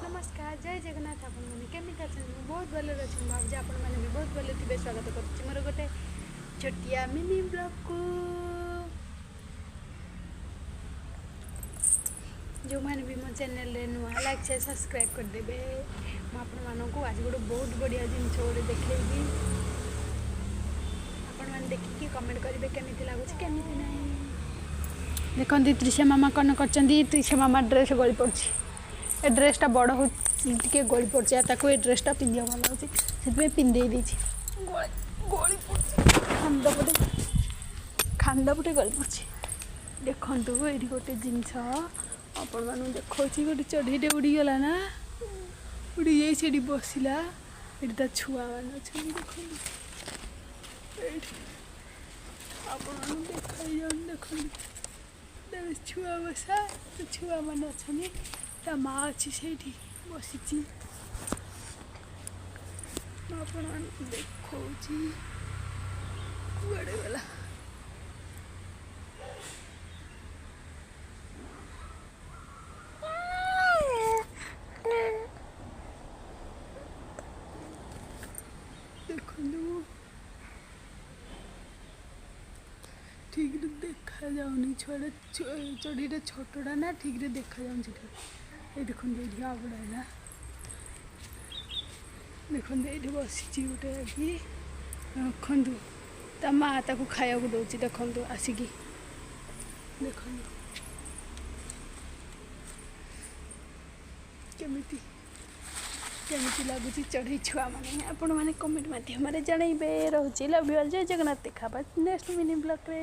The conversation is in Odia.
ନମସ୍କାର, ଜୟ ଜଗନ୍ନାଥ। ଆପଣମାନେ କେମିତି ଅଛନ୍ତି? ମୁଁ ବହୁତ ଭଲରେ ଅଛି। ମୁଁ ଭାବୁଛି ଆପଣମାନେ ବି ବହୁତ ଭଲ ଥିବେ। ସ୍ୱାଗତ କରୁଛି ମୋର ଗୋଟେ ଛୋଟିଆ ମିନି ବ୍ଲଗ୍କୁ। ଯେଉଁମାନେ ବି ମୋ ଚ୍ୟାନେଲରେ ନୂଆ, ଲାଇକ୍, ସେୟାର, ସବସ୍କ୍ରାଇବ୍ କରିଦେବେ। ମୁଁ ଆପଣମାନଙ୍କୁ ଆଜି ଗୋଟେ ବହୁତ ବଢ଼ିଆ ଜିନିଷ ଗୋଟେ ଦେଖେଇବି। ଆପଣମାନେ ଦେଖିକି କମେଣ୍ଟ କରିବେ କେମିତି ଲାଗୁଛି, କେମିତି ନାହିଁ। ଦେଖନ୍ତୁ ତ୍ରିଷା ମାମା କ'ଣ କରିଛନ୍ତି। ତ୍ରିଷା ମାମା ଡ୍ରେସ୍ ଗଳି ପଡ଼ୁଛି। ଏ ଡ୍ରେସ୍ଟା ବଡ଼ ହଉ ଟିକେ ଗଳି ପଡ଼ୁଛି, ଆଉ ତାକୁ ଏ ଡ୍ରେସ୍ଟା ପିନ୍ଧିବାକୁ ଭଲ ଲାଗୁଛି, ସେଥିପାଇଁ ପିନ୍ଧେଇ ଦେଇଛି। ଗଳି ଗଳି ପଡ଼ୁଛି, ଖାନ୍ଦ ପଟେ ଖାନ୍ଦ ପଟେ ଗଳି ପଡ଼ୁଛି। ଦେଖନ୍ତୁ, ଏଇଠି ଗୋଟେ ଜିନିଷ ଆପଣମାନଙ୍କୁ ଦେଖାଉଛି। ଗୋଟେ ଚଢ଼େଇଟେ ଉଡ଼ିଗଲା ନା, ଉଡ଼ି ଯାଇ ସେଠି ବସିଲା। ଏଠି ତା ଛୁଆମାନେ ଅଛନ୍ତି। ଦେଖନ୍ତୁ, ଏଇଠି ଆପଣମାନଙ୍କୁ ଦେଖାଇଯାଉନି। ଦେଖନ୍ତୁ, ଛୁଆ ବସା, ଛୁଆମାନେ ଅଛନ୍ତି, ତା ମା ଅଛି, ସେଇଠି ବସିଛି। ମୁଁ ଆପଣମାନଙ୍କୁ ଦେଖାଉଛି, କୁଆଡ଼େ ଗଲା। ଦେଖନ୍ତୁ, ଠିକରେ ଦେଖାଯାଉନି। ଛୁଆଟା, ଚଢ଼େଇଟା ଛୋଟଟା ନା, ଠିକରେ ଦେଖାଯାଉନି ସେଟା। ଏଇ ଦେଖନ୍ତୁ, ଏଇଠି ଆଉଟା ହେଲା। ଦେଖନ୍ତୁ, ଏଇଠି ବସିଛି ଗୋଟେ ଆଗି। ଦେଖନ୍ତୁ, ତା ମା ତାକୁ ଖାଇବାକୁ ଦେଉଛି। ଦେଖନ୍ତୁ ଆସିକି, ଦେଖନ୍ତୁ କେମିତି କେମିତି ଲାଗୁଛି ଚଢ଼େଇ ଛୁଆମାନେ, ଆପଣମାନେ କମେଣ୍ଟ ମାଧ୍ୟମରେ ଜଣାଇବେ। ରହୁଛି, love you all, Jay Jagannath. ଦେଖା ନେକ୍ସଟ ମିନି ବ୍ଲଗ୍ରେ।